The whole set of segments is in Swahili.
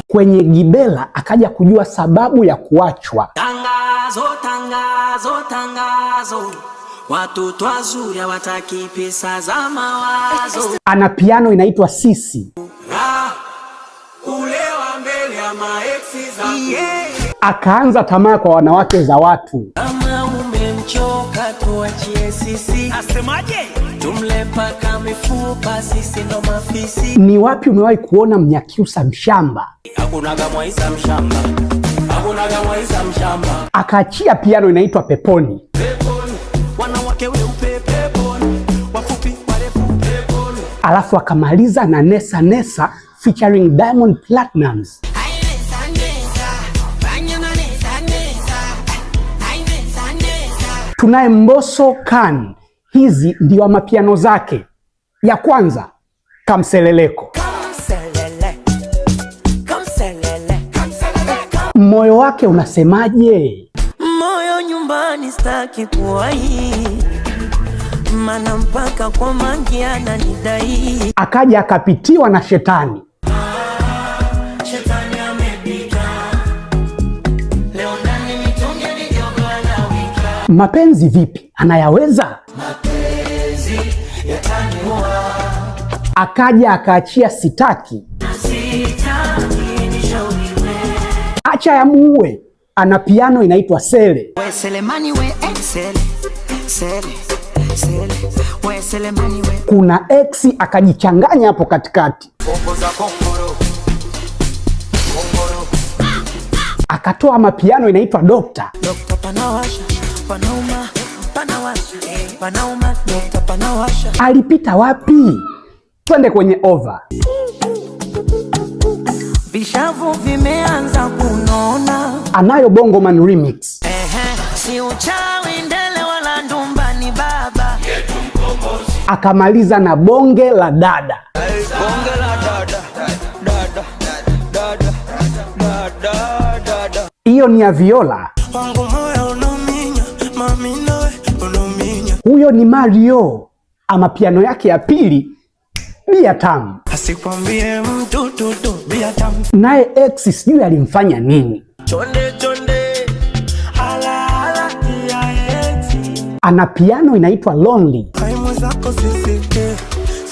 Kwenye Gibela akaja kujua sababu ya kuachwa. Tangazo, tangazo, tangazo, watoto wazuri hawataki pesa za mawazo. Ana piano inaitwa Sisi. Kulewa mbele ya maeksi zako. Akaanza tamaa kwa wanawake za watu. Kama umemchoka tuachie sisi. Asemaje? Tumle paka mifupa, sisi ndo mafisi. Ni wapi umewahi kuona Mnyakyusa mshamba? Hakuna Mwaisa mshamba, hakuna Mwaisa mshamba. Akaachia piano inaitwa Peponi. Peponi, wanawake weupe peponi, wafupi warefu peponi. Alafu akamaliza na Nesa Nesa featuring Diamond Platnumz. Tunaye Mbosso Khan. Hizi ndio amapiano zake. Ya kwanza Kamseleleko. Kamselele, kamselele, Moyo wake unasemaje? Moyo nyumbani staki kuwahi, mana mpaka kwa mangi ananidai. Akaja akapitiwa na shetani. Shetani amepita, leo ndani mitungi midogo anawika. Mapenzi vipi, anayaweza? Mapenzi yataniua, Akaja akaachia Sitaki, sitaki nishauriwe. Acha yamuue. Ana piano inaitwa Sele. We Selemani we sele, sele, sele, we Selemani we. Kuna ex akajichanganya hapo katikati, akatoa mapiano inaitwa Dokta. Dokta panawasha, panauma, panawasha, panauma, dokta panawasha. Alipita wapi? Twende kwenye over. Vishavu vimeanza kunona. Anayo Bongo Man remix. Ehe, si uchawi ndele wala ndumba ni baba. Akamaliza na bonge la dada. Bonge la dada, dada, dada, dada, dada. Hiyo ni ya Viola. Wangu moyo unauminya, mami nawe unauminya. Huyo ni Mario. Ama piano yake ya pili Bia Tamu. Asikwambie mtu tutu bia tamu. Naye ex sijui alimfanya nini. Chonde chonde, ala ala ya eti. Ana piano inaitwa Lonely. Kaimu zako sisike,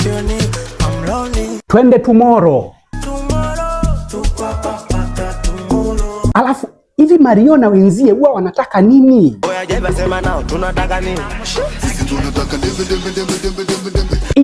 sioni I'm lonely. Twende tomorrow. Tomorrow, tuko hapa mpaka tomorrow. Alafu hivi Mario na wenzie huwa wanataka nini? Oya jeba sema nao tunataka nini? Sisi tunataka dembe dembe dembe dembe dembe dembe.